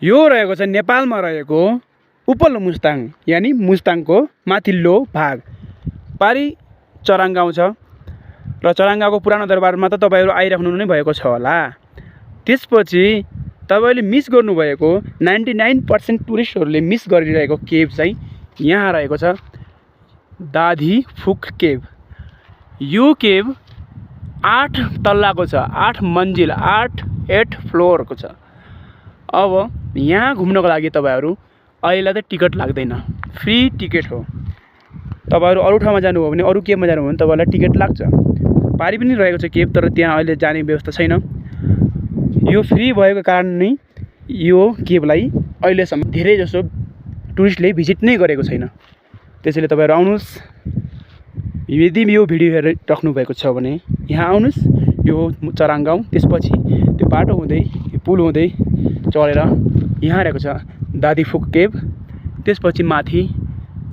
यो रहेको छ नेपालमा रहेको उपल्लो मुस्ताङ यानी मुस्ताङको माथिल्लो भाग पारी चराङ गाउँ छ र चराङ गाउँको पुरानो दरबारमा त तपाईहरु आइराख्नु नै भएको छ होला। त्यसपछि तपाईले मिस गर्नुभएको 99% टुरिस्टहरुले मिस गरिरहेको केभ चाहिँ यहाँ रहेको छ दादी फुक केभ। यो केभ 8 तल्लाको छ, 8 मन्जिल 8 फ्लोरको छ। अब यहाँ घुम्नको लागि तपाईहरु अहिले त टिकट लाग्दैन, फ्री टिकट हो। तपाईहरु अरु ठाउँमा जानु हो भने अरु केभमा जानु हो भने तपाईलाई टिकट लाग्छ। पारी पनि रहेको छ केभ तर त्यहाँ अहिले जाने व्यवस्था छैन। यो फ्री भएको कारण नै यो केभलाई अहिलेसम्म धेरै जसो टुरिस्टले भिजिट नै गरेको छैन। त्यसैले तपाईहरु आउनुस्। यदि यो भिडियो हेरिराख्नु भएको छ भने यहाँ आउनुस्। यो चराङ गाउँ, त्यसपछि त्यो बाटो हुँदै पुल हुँदै चढेर यहाँ रहेको छ दादी फुक केभ, त्यसपछि माथि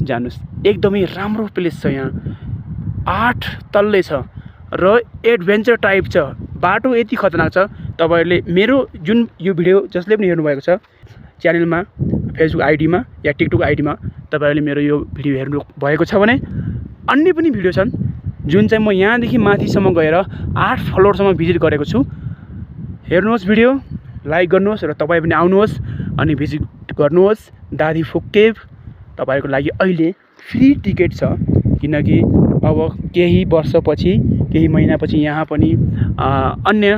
जानुस्। एकदमै राम्रो प्लेस छ। यहाँ 8 तल्ले छ र एडभेन्चर टाइप छ। बाटो यति खतरनाक छ तपाईहरुले मेरो जुन यो भिडियो जसले पनि हेर्नु भएको छ च्यानलमा, फेसबुक आइडीमा या टिकटक आइडीमा तपाईहरुले मेरो यो भिडियो हेर्नु भएको छ भने अन्य पनि भिडियो छन् जुन चाहिँ म यहाँदेखि माथिसम्म गएर 8 फ्लोरसम्म भिजिट गरेको छु। हेर्नुहोस् भिडियो, लाइक गर्नुहोस् र तपाई पनि आउनुहोस् अनि भिजिट गर्नुहोस् दादी फुक केभ। तपाईहरुको लागि अहिले फ्री टिकट छ किनकि अब केही वर्षपछि केही महिनापछि यहाँ पनि अन्य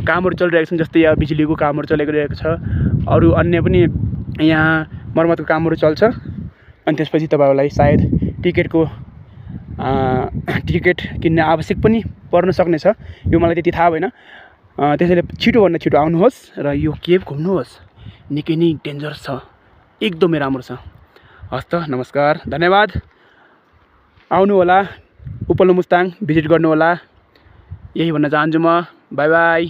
कामहरु चलिरहेका छन्। जस्तै यहाँ बिजुलीको कामहरु चलिरहेको छ, अरु अन्य पनि यहाँ मर्मतको कामहरु चल्छ अनि त्यसपछि तपाईहरुलाई सायद टिकट किन्ने आवश्यक पनि पर्न सक्नेछ। यो मलाई त्यति थाहा भएन। त्यसैले छिटो भन्दा छिटो आउनुहोस् र यो केभ घुम्नुहोस्। निकै नै डेन्जरस छ, एकदमै राम्रो छ। हस् त, नमस्कार, धन्यवाद। आउनु होला, उपल्लो मुस्ताङ भिजिट गर्नु होला, यही भन्न चाहन्छु म। By by.